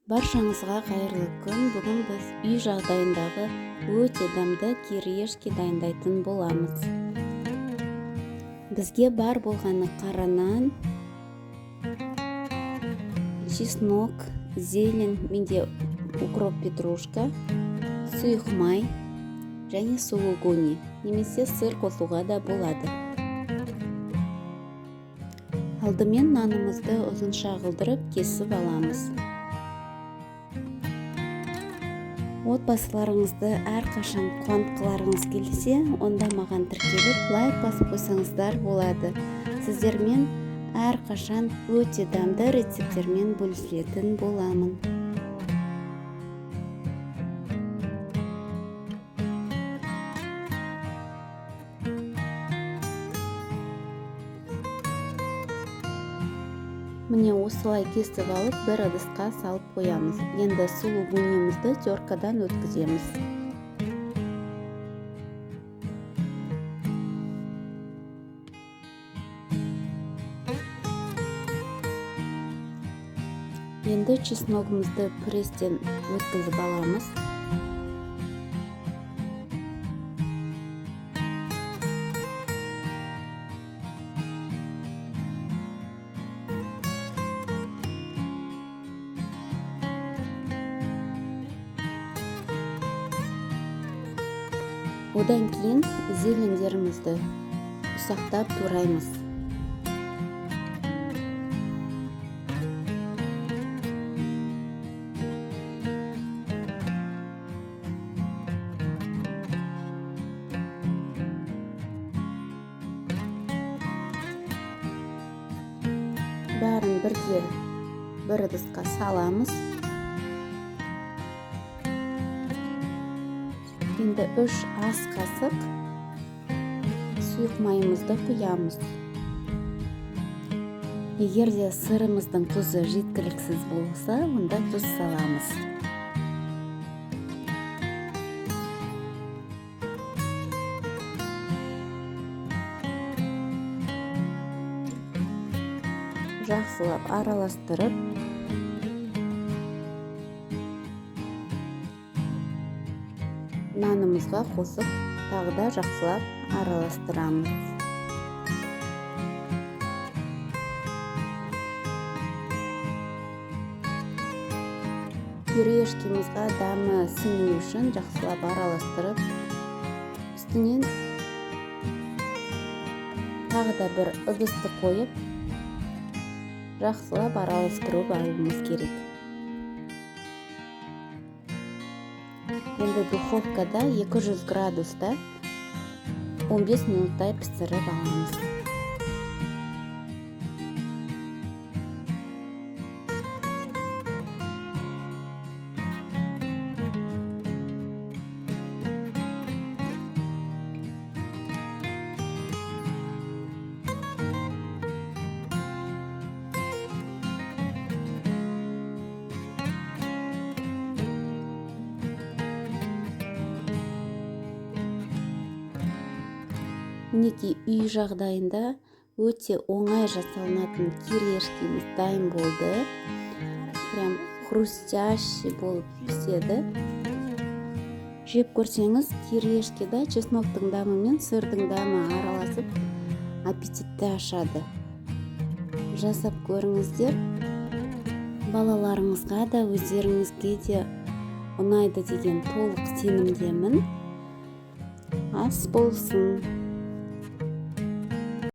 Баршаңызға қайырлы күн. Бүгін біз үй жағдайындағы өте дәмді кириешки дайындайтын боламыз. Бізге бар болғаны қара нан, чеснок, зелень, менде укроп, петрушка, сұйық май және сулугуни немесе сыр қосуға да болады. Алдымен нанымызды ұзынша қылдырып кесіп аламыз. Отбасыларыңызды әрқашан қуантқыларыңыз келсе, онда маған тіркеліп, лайк басып қойсаңыздар болады. Сіздермен әрқашан өте дәмді рецепттермен бөлісетін боламын. Міне осылай кесіп алып, бір ыдысқа салып қоямыз. Енді сулугунимізді теркадан өткіземіз. Енді чесногымызды пресстен өткізіп аламыз. Одан кейін зелендерімізді ұсақтап тураймыз. Бәрін бірге бір ыдысқа саламыз. Енді 3 ас қасық сұйық майымызды құямыз. Егер де сырымыздың тұзы жеткіліксіз болса, онда тұз саламыз. Жақсылап араластырып, нанымызға қосып, тағы да жақсылап араластырамыз. Кириешкимізға дәмі сіңу үшін жақсылап араластырып, үстінен тағы да бір ыдысты қойып, жақсылап араластырып алуымыз керек. Енді духовкада 200 градуста 15 минуттай пісіріп аламыз. Мінекей үй жағдайында өте оңай жасалынатын кириешкиміз дайын болды. Прям хрустящий болып піседі. Жеп көрсеңіз, кириешкида чесноктың дәмі мен сырдың дәмі араласып аппетитті ашады. Жасап көріңіздер. Балаларыңызға да, өздеріңізге де ұнайды деген толық сенімдемін. Ас болсын.